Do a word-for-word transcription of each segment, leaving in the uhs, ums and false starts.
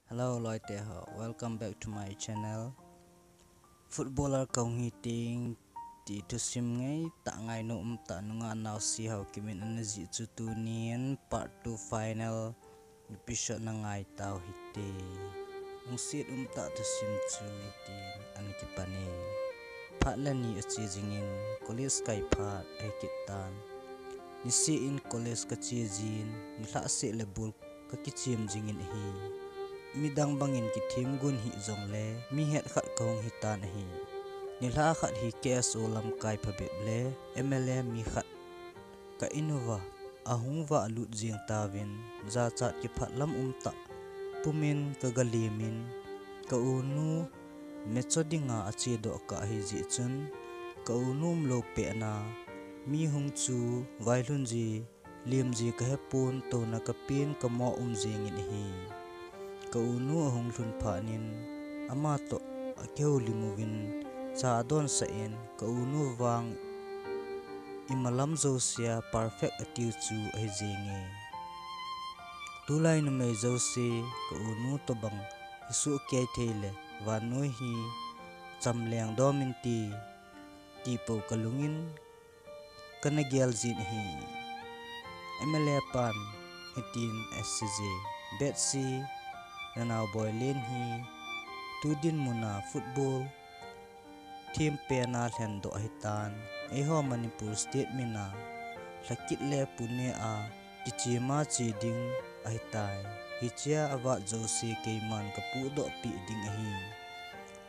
Hello loite ho, welcome back to my channel. Footballer kahung hi ting ti thusim ngai tah ngai nom tah nungah naosen ho kimin ana jih chu tunin part two final episode na ngai tau hite. Lungset um tah thusim chu hitin ana kipan e. Phat le ni ache jingin college kai phat ahi kit tan. Nisih in college kache jin, nilhah seh le bul kakichem jingin ahi. Midang bangin kithemgun hih jongle mi het khat kahung hitan ahi. Nilhah khat hi K S O lamkai phabep le M L A mi khat ka in uva ahung vahlut jing tauvin, jachat kiphat lam um tah pumin kaga lemin, ka unu mecho dinga achedoh kah ahi jeh chun, ka unu umlou pehna mi hung chu vailhun ji, lem ji kahepon, touna kapen kamo um jingin ahi. Ka unu ahung lhun phatnin, ama toh akihoulim uvin, cha adonsah in, ka unu vang imalam jousea perfect atiu chu ahi jinge. Tulai numei jouse ka unu tobang isuh kei thei le vannoi hi chamleng dom inte, tipou kalungin kana gel jin ahi. M L A pan hitin aseiye, Betsi, nanao Boilen hi tu dinmuna football thempena lhendoh ahitan, eiho Manipur state mina lhakit le Pune a kichema che ding ahitai. Hichea avat jouse keiman kapudoh peh ding ahi.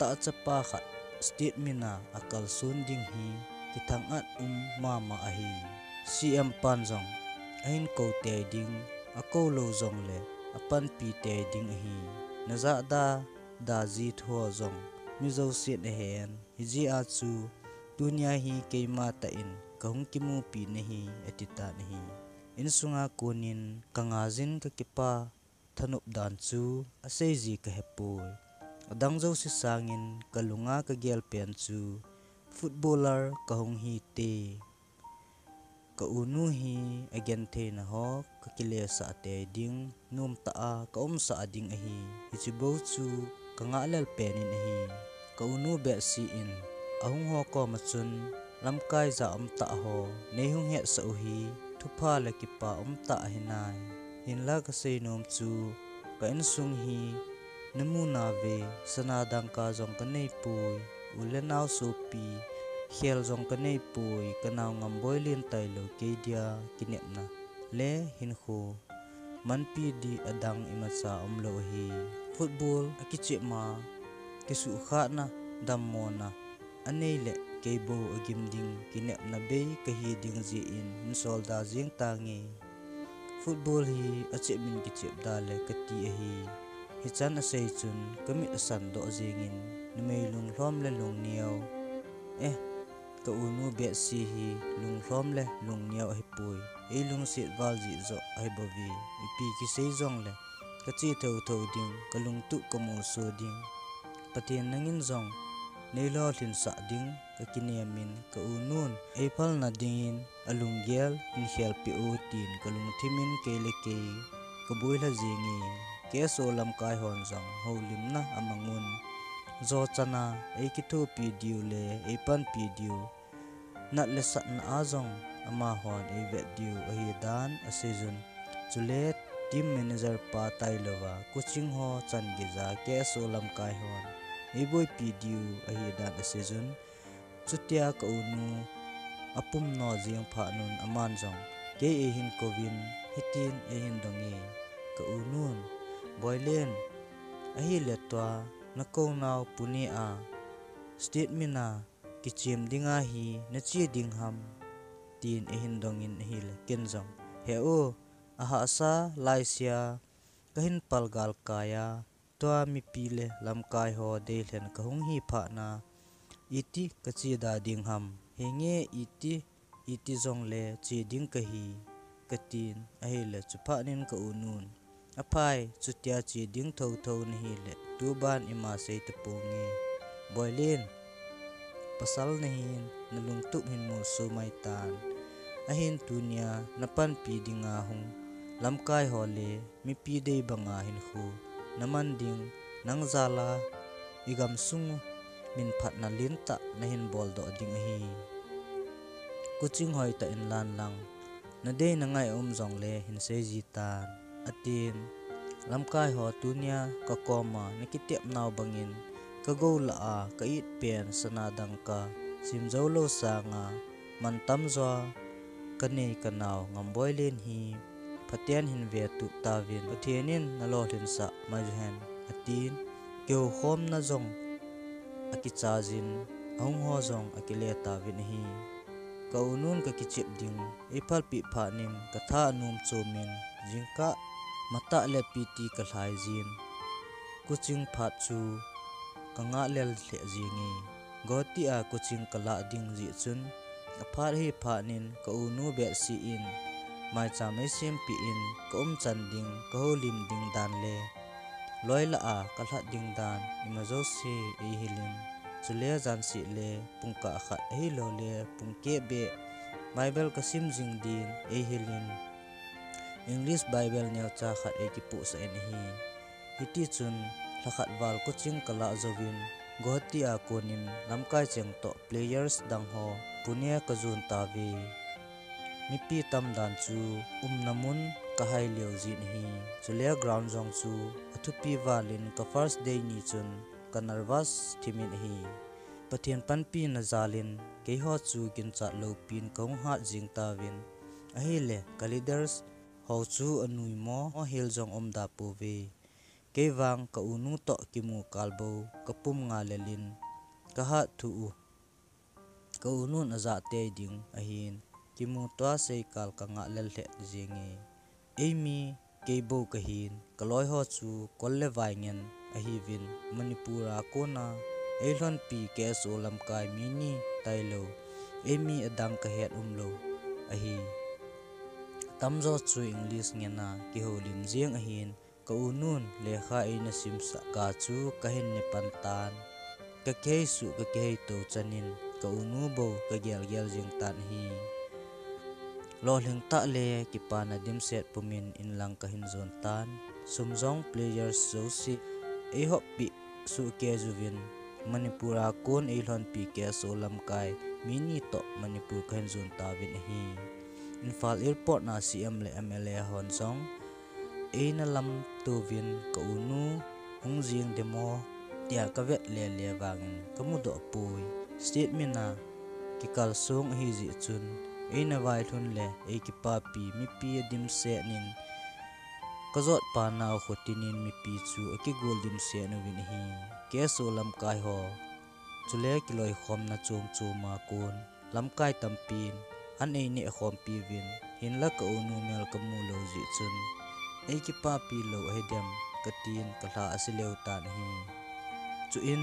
Tahchapa khat state mina akalson ding hi kithang-at um mama ahi. C M pan jong ahin kou tei ding, akou lou jongle apanpi tei ding ahi. Najahda da ji thu jong mi jousen ahen, hijeh a chu tunia hi keima tah in kahung kimupi nahi atitan ahi. Insunga konin kangah jin kakipa thanop dan chu aseiji kahepoi. Adang jouse sangin kalunga kagel pen chu footballer kahung hite. Ka unu hi agentheina ho kakilesah tei ding, nomtah a kaumsah ding ahi. Hiche bou chu kangah lel penin ahi. Ka unu Betsi in ahung ho koma chun lamkai ja umtah ho neihung hetsah u hi thupha le kipa umtah ahinai. Hinla kaseinom chu ka insung hi namu nauve, sana dangka jong kaneipoi, u le nao sopi khel jong kaneipoi, kanao Ngamboilen tailou kei dia kinepna le hinkho manpi ding adang imacha umlou ahi. Football akichep ma, kisuhkhatna, dammona anei le keibou agim ding kinepna bei kahi ding jeh in hinsol da jeng tange. Football hi achep min kichep da le kati ahi. Hichan asei chun kamit asandoh jengin, numei lunglhom le lungneo, eh, ka unu Betsi hi lunglhom le lungneo ahipoi. Eilungset val jeh joh ahibouve. Ipi kisei jongle kache thouthou ding, kalungtup kamolso ding. Pathen nangin jong neilolhinsah ding kakinem in, ka unun eiphalna dingin alunggel hinkhelpeh u tin kalungthimin kei le kei kabuilha jenge. K S O lamkai hon jong houlimna amangun, jochana eikithopi diu le eipanpi diu, nat le satna a jong amahon eivet diu ahidan aseijun. Chule team manager pa tailouva coaching ho chan geija K S O lamkai hon eiboipi diu ahidan aseijun. Chutia ka unu apum no jeng phatnun aman jong kei eihin kouvin hitin eihin donge. Ka unun, Boilen, ahile tua nakou nau Pune a state mina kichem dinga hi nache ding ham, tin eihin dongin ahile ken jong, he u, ahahsa laisea kahin palgal kaiya, tua mipi le lamkai ho deilhen kahung hi phatna, iti kache da ding ham? Henge, iti, iti jongle che ding kahi, katin ahile chuphatnin ka unun, aphai, chutia che ding thouthou nahile tuban ima sei taponge. Boilen, pasal nahin nalungtup hin molso maitan. Ahin tunia napanpi dinga hung lamkai ho le mipi dei banga hinkho naman ding, nang jal a igam sung u minphatna lentah nahin boldoh ding ahi. Kuching hoitah in lan lang, nadei nangai aum jongle hin seiji tan, atin. Lamkai ho, tunia kakoma nakitep nau bangin, kagou lah a ka-it pen sana dangka sim jou lou sanga, mantam joa kanei kanao Ngamboilen hi phaten hin vetup tauvin, Pathen in nalolhinsah mai uhen, atin. Kihoukhomna jong akichaijin, ahung ho jong akile tauvin ahi. Ka-unun kakichep ding eiphalpeh phatnin katha anom chomin, jingkah matah le piti kalhaijin, Kuching phat chu kangah lel lheh jenge. Guwahati a coaching kalah ding jeh chun, aphat hi phatnin ka-unu Betsy in maicham eisempeh in, kaumchan ding, kahoulim ding dan le loi lah a kalhat ding dan, ima jouse eihilin. Chule janseh le pungkah khat ahiloule pungkeh beh Bible kasim jing din eihilin, English Bible neocha khat eikipohsah in ahi. Hitichun, lhakhat val coaching kalah jouvin, Guwahati a konin lamkai cheng toh players dang ho Pune kajon tauve. Mipi tamdan chu umna mun kahai leu jin ahi. Chule ground jong chu athupi valin ka first day ni chun ka nervous thimin ahi. Pathen panpina jalin keiho chu ginchat loupin kahung hat jing tauvin. Ahile ka leaders ho chu anuimo hel jong umda pouve. Keivang ka-unu toh kimu kal bou kapum ngalelin, kahat thu u ka-unun ajah tei ding ahin, kimuto a seikal kangah lel lheh jenge. Eimi keibou kahin, kaloiho chu kol le vai ngen ahiuvin, Manipur a kona eilhonpi K S O lamkai mi ni tailou, eimi adang kahet umlou ahi. Tamjo chu English ngena kihoulim jeng ahin, ka-unun lekha eina simsah ga chu kahin ne pan tan. Kakihei suh kakihei tou chanin ka-unu bou kagel gel jeng tan ahi. Lolhing tah le kipana dimset pumin inlang kahin jon tan. Sum jong players jouse eihoppeh suhkeh uvin, Manipur a kon eilhonpi K S O lamkai mi ni toh Manipur kahin jon tauvin ahi. Imphal Airport na C M le M L A hon jong eina lamtouvin, ka-unu hung jeng demo tia kavet lele vangin kamudoh poi. State mina kikalsong ahijeh chun, eina vailhun le eikipapi mipi adimsetnin, kajotpa nau khotinin mipi chu akigol dimset uvin ahi. K S O lamkai ho chule kiloikhomna chom choma kon lamkai tampin an eineh khompiuvin, hinla ka-unu mel kamulou jeh chun, eikipapi lou ahidem katin kalha ase leu tan ahi. Chuin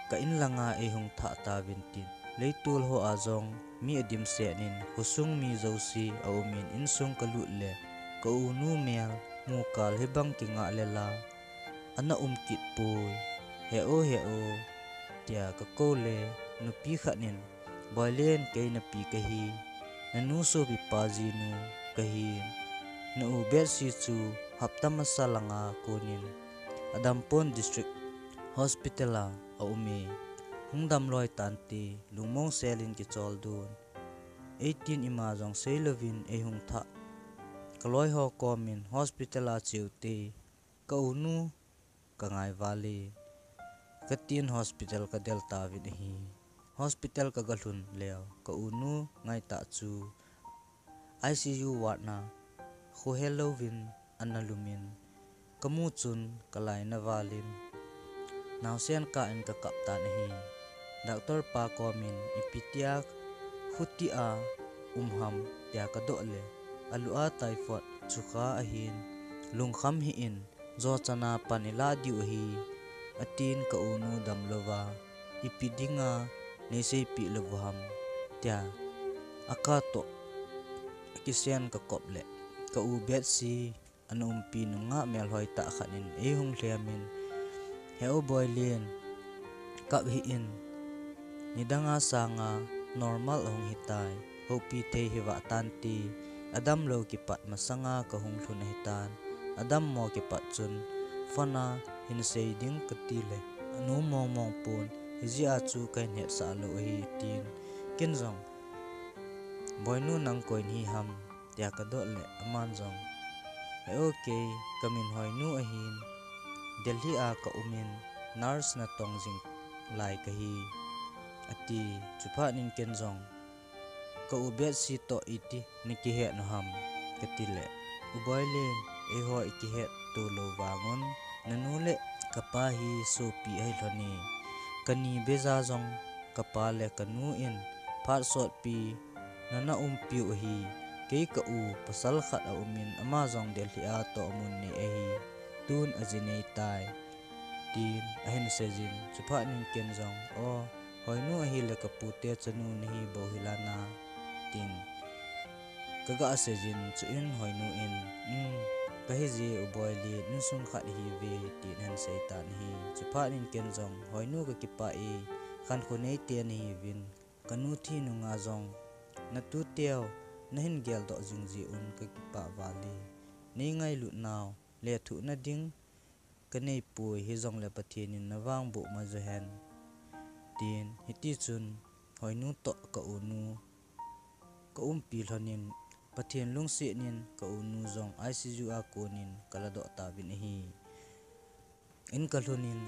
ka-in langa eihung thah tauvin tin, leitol hoa jong mi adimsetnin khosung mi jouse aumin, insung kalut le ka-unu mel mukal hibang kingah lela ana um kit poi. He o, he o, tia kakou le nupi khatnin, Boilen, kei napi kahi, nanu sopipa jinu kahin. Na-u Betsy chu hapta masa langa konin Adampon District Hospital a aume. Hung damloi tante, lungmong selin kichol dun. Eitin ima jong seilouvin eihung thah. Kaloiho komin hospital a cheute, ka-unu kangai vale, katin hospital kadel tauvin ahi. Hospital kagalhun leu ka-unu ngaitah chu I C U ward na khohel louvin ana lumin, kamu chun kalaina valin naosen kah in kakap tan ahi. Doctor pa komin ipitia khuti a um ham tia kadoh le, alu a typhoid chukha ahin, lungkham hih in, jochana pan ilah diu ahi, atin ka-unu damlouva, ipi dinga neiseipeh lou uham, tia akah toh kisen kakop le, ka-u Betsy ana umpi nungah melhoi tah khat in eihung lhemin, He u Boilen, kap hih in, nidanga sanga normal ahung hitai, houpi thei hivah tante, adamlou kipat masanga kahung lhun ahitan, adammo kipat chun phone a hin sei ding kati le, anom mong mong pon, hijeh a chu kahin hetsah lou ahi, tin. Ken jong, Boinu, nang koi nahi ham, tia kadot le, aman jong, He o, kei kamin Hoinu ahin, Delhi a ka um in, nurse natong jing lai kahi, ati. Chuphat in ken jong, Ka u Betsi toh iti nakihet u ham, kati le, U Boilen, eiho ikihet to lou vangun, nanu le kapa hi sopi ahi lhon e. Kani beija jong kapa le kanu in phat sotpi nana umpiu ahi. Kei ka u pasal khat aum in, ama jong Delhi a toh amun nei ahi. Tun aji nei tai, tin ahin seijin. Chuphat in ken jong, O, Hoinu ahile kapute chanu nahi bou hilam, tin kaga seijin. Chuin Hoinu in, Um, kahi je, U Boilen, insung khat ihiuve, tin ahin seitan ahi. Chuphat in ken jong, Hoinu, kakipah e, khankho neite nahiuvin, kanu thi nunga jong natuteu nahin geldoh jing jeh un kakipah val e. Nei ngailut nau lethuhna ding kaneipoi, hijongle Pathen in navangboh ma jo hen, tin. Hitichun Hoinu toh ka unu kaumpi lhon in, Pathen lungset in ka unu jong I C U a kon in kaladoh tauvin ahi. In kalhun in,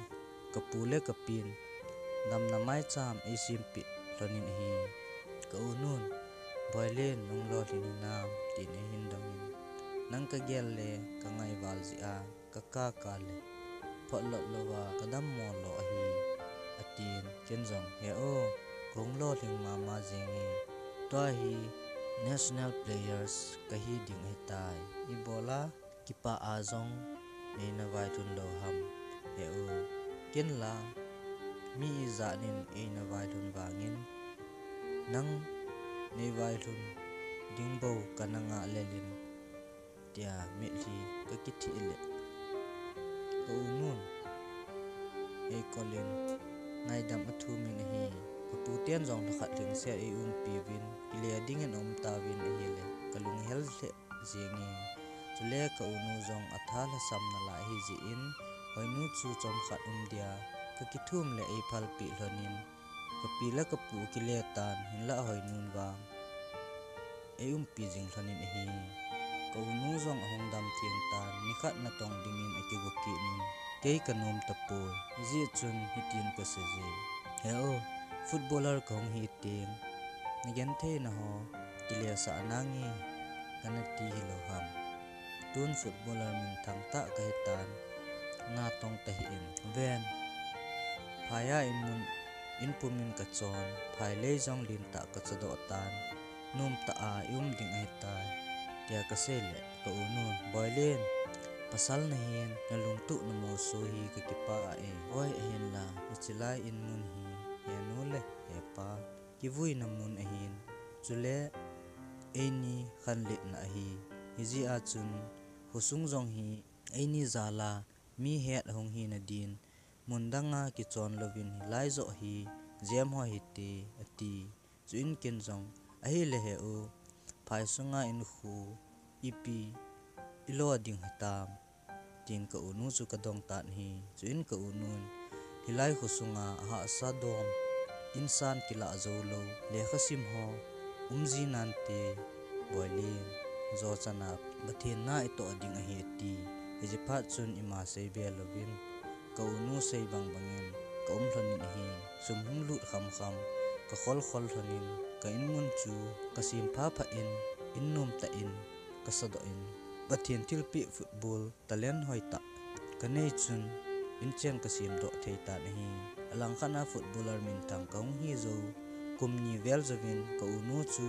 kapu le kapin damna maicham eisempeh lhon in ahi. Ka unun, Boilen, nang lolhing hinam, tin eihin dong in, nang kagel le kangai val jeh a, kaka kale photlot louva kadammo lou ahi, atin. Ken jong, He o, kahung lolhing mama jenge, tua hi national players kahi ding ahitai, ibola kipah a jong neina vailhun lou ham, He u. Ken la mi ijat in eina vailhun vangin, nang neivailhun ding bou kana ngah lel in, tia mitlhi kakithih le, ka unun eikol in ngaidam athumin ahi. Kaputen jong lhakhat lhingset eiumpiuvin, kile dingin aumtauvin ahile, kalunghel lheh jenge. Chule ka unu jong atha lhasam nalai ahijeh in, Hoinu chu chomkhat um dia kakithum le eiphalpeh lhon in, kapi le kapu kile tan, hinlah Hoinun vang eiumpi jing lhon in ahi. Ka unu jong ahung damtheng tan, nikhat natong dingin akigo kit in, kei kanom tapoi, hijeh chun hitin kaseije, He o, footballer kahung hi teng, nagentheina ho kilesah nange, kana ti hilou ham. Tun footballer minthang tah kahitan, natong tahih in, ven, phai a inmun, inpum in kachon, phai lei jong lentah kachodoh tan, nomtah a ium ding ahitai, tia kasei le, ka unun, Boilen, pasal nahin nalungtuh namoso hi kakipah e. Oi, ahinla, hiche lai inmun hi henu le hepa kivuina mun ahin, chule eini khanletna ahi. Hijeh a chun khosung jong hi eini jal a mi het ahung hina din, mun danga kichon louvin hilai joh hi jem ho hite, ati. Chuin ken jong, Ahile He u, phai sunga inkho ipi ilo ding hitam, tin ka unu chu kadong tan ahi. Chuin ka unun, Hilai khosunga ahahsa dom insan kilah joulou lekhasim ho umji nante, Boilen, jo chana Pathen na itoh ding ahi, ati. Hiche phat chun ima seibe louvin, ka unu sei bang bangin kaum lhon in ahi. Sum hung lut kham kham, kakhol khol lhon in, ka inmun chu kasem pha pha in, in nomtah in kasadoh in, Pathen thilpeh football talent hoitah kanei chun inchen kasemdoh thei tan ahi. Alangkhat a footballer minthang kahung hi jou, kum ni vel jouvin ka unu chu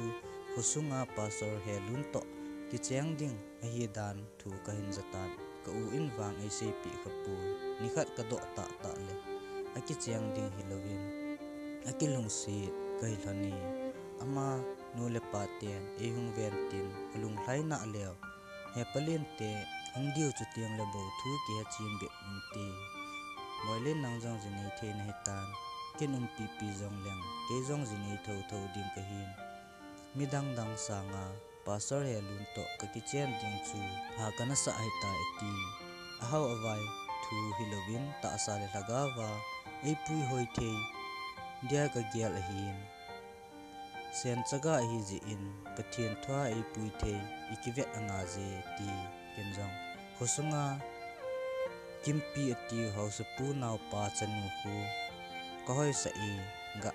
khosunga Pastor Helun toh kicheng ding ahidan thu kahin jatan, ka u in vang eiseipeh khapoi. Nikhat kadoh tahtah le akicheng ding hilouvin akilungset kahi lhon e. Ama nu le pa ten eihung ven tin alunglhai nah leu, He Palen te, hung diu chuteng le bou thu kihechen bep inte. Boilen, nang jong jinei thei nahitan, ken umpipi jongleng kei jong jinei thotho ding kahin, midang dang sanga Pastor Helun toh kakichen ding chu pha kanasah ahitai, ati. Ahao avai thu hilouvin tahsa le lhagao a eipui hoi thei dia kagel ahin. Sen chaga ahi jeh in Pathen thua eipui thei ikivet angaiye ti ken jong khosunga Kimpi atiu haosapu naopa chanu khu kahoisah e ga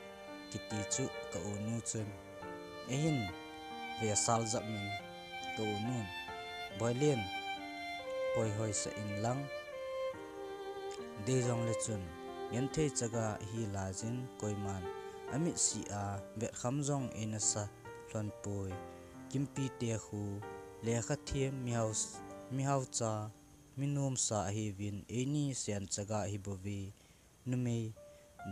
kiti chu ka unu chun ahin vesal jap in ka unun, Boilen, koi hoisah inlang dei jongle chun genthei chaga ahi laijin koiman amitsiha vetkham jong eina sa lhon poi. Kimpi te khu lekha them, mihao, mihao cha, mi nomsa ahiuvin eini sen chaga ahi bouve. Numei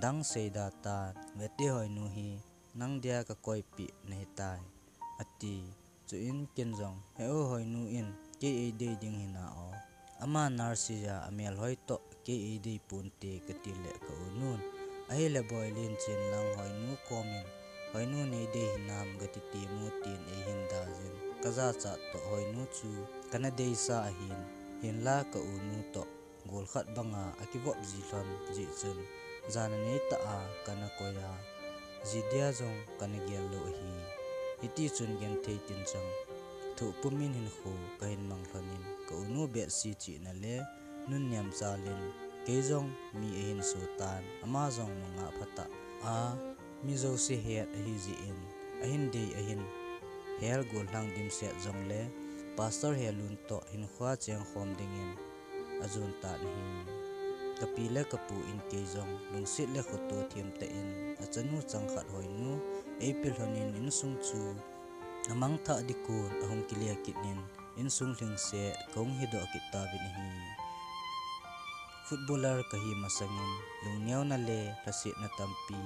dang seida tan, Vete Hoinu hi nang dia ka koipeh nahitai, ati. Chuin ken jong, He o, Hoinu in kei eidei ding hina o. Ama nurse a amel hoi toh kei eidei ponte, kati le ka unun, Ahile Boilen, chen lang Hoinu komin, Hoinu neidei hinam gati temo, tin eihin dajin. Ka jachat toh Hoinu chu kana deisa ahin, hinla ka unu toh gol khat banga akivop ji lhon jeh chun, jana neitah a kana koi a, ji dia jong kana gel lou ahi. Hiti chun genthei tin chang thoh pumin hinkho kahin mang lhonin, ka unu betsi chihna le nun nemjalin, kei jong mi ahin so tan, ama jong nungah phatah a mi jouse het ahi jeh in, ahin dei ahin hel gollhang dimset jongle, Pastor Helun toh hinkhoa chengkhom dingin ajon tan ahi. Kapi le kapu in kei jong lungset le khoto them tah in achanu changkhat Hoinu eipui lhonin insung chu amangthah ding kon ahung kile kit in, insung lhingset kahung hidoh kit tauvin ahi. Footballer kahi masangin lungneona le lhasetna tampi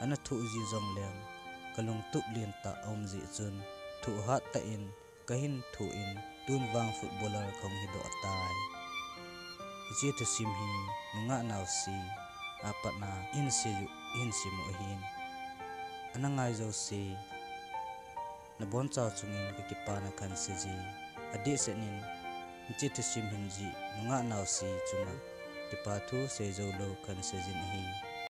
ana thoh ji jongleng, kalungtup lentah aum jeh chun thoh hattah in kahin thoh in, tun vang footballer kahung hidoh tai. Hiche thusim hi nungah naosen apatna ihin sei u, ihin sim u ahin. Ana ngai jouse nabonchau chungin kakipana kahin seije. Adehset in hiche thusim hin jeh nungah naosen chunga kipa thu seijou lou kahin seijin ahi.